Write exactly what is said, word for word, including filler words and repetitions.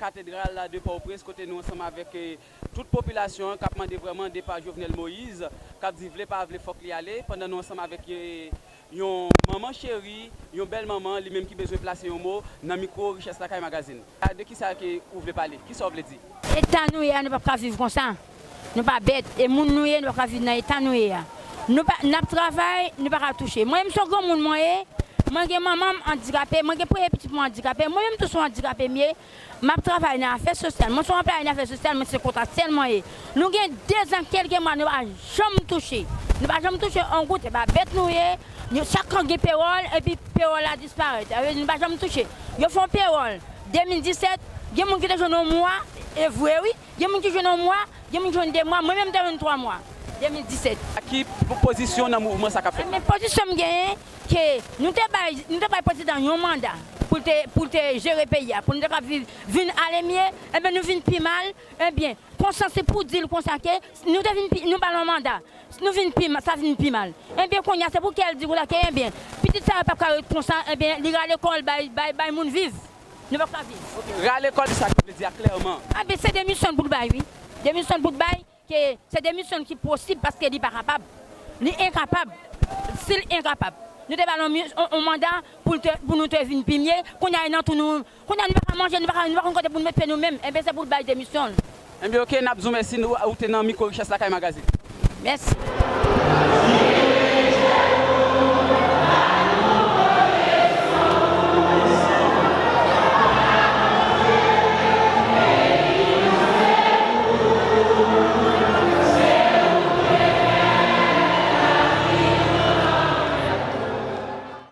Katedral de Pòtoprens, kote nou ansanm avèk eh, tout popilasyon an k ap mande vrèman depa Jovenel Moïse, k ap di vle pa vle fòk li ale, pandan nou ansanm avèk eh, yon manman cheri, yon bèl manman, li menm ki bezwen plase yon mo nan mikwo Richès Lakay Magazine. A, de kisa ke ou vle pale? Kisa w vle di? Eta nou ye a, nou p ap ka viv konsa. Nou pa bèt. E moun nou ye, nou p ap ka viv nan eta nou ye a. Nou pa, n ap travay, nou pa ka touche. Mwen menm se yon granmoun mwen ye, mwen gen manman m andikape, mwen gen premye pitit mwen andikape, mwen menm tou se yon andikape m ye. M ap travay nan afè sosyal. Mwen se yon anplwaye nan afè sosyal, mwen se kontraktyèl mwen ye. Nou gen dezan kèlke mwa, nou pa janm touche. Nou pa janm touche yon gout, e pa bèt nou ye. Nou, chak kan gen pewòl, epi pewòl la disparèt. Sa vle di nou pa janm touche. Yo fè yon pewòl de mil disèt, gen moun ki te jwenn yon mwa, e vre wi. Gen moun ki jwenn yon mwa, gen moun ki jwenn de mwa, mwen menm m te jwenn twa mwa, de mil disèt. Ki pozisyon nan mouvman sa k ap fèt? Men pozisyon m genyen, ke nou te bay, nou te bay prezidan yon manda pou l te, pou l te jere peyi a, pou nou te ka viv, vin ale mye, enben nou vin pi mal, enben, konsa se pou di l konsa ke nou te vin pi, nou ba l yon manda, nou vin pi mal, sa vin pi mal. Enben kounye a se pou kè l di konsa ke, enben, pitit sa yo p ap ka ret konsa, enben, li rale kò l bay, bay, bay moun viv. Nou p ap ka viv. Rale kò l sa ki vle di a klèman? Enben, se demisyon pou l bay, wi. Demisyon pou l bay, ke se demisyon ki posib paske li pa kapab. Li enkapab. Si l enkapab, nou te ba l yon mi-, yon, yon manda pou l te, pou nou te vin pi mye. Kounye a, nan tou nou, kounye a, nou pa ka manje, nou pa ka, nou pa konn kote pou nou met pye nou menm. Enben, se pou l bay demisyon l. Enben, oke, n ap di w mèsi, nou, ou te nan mikwo Richès Lakay Magazine. Mèsi.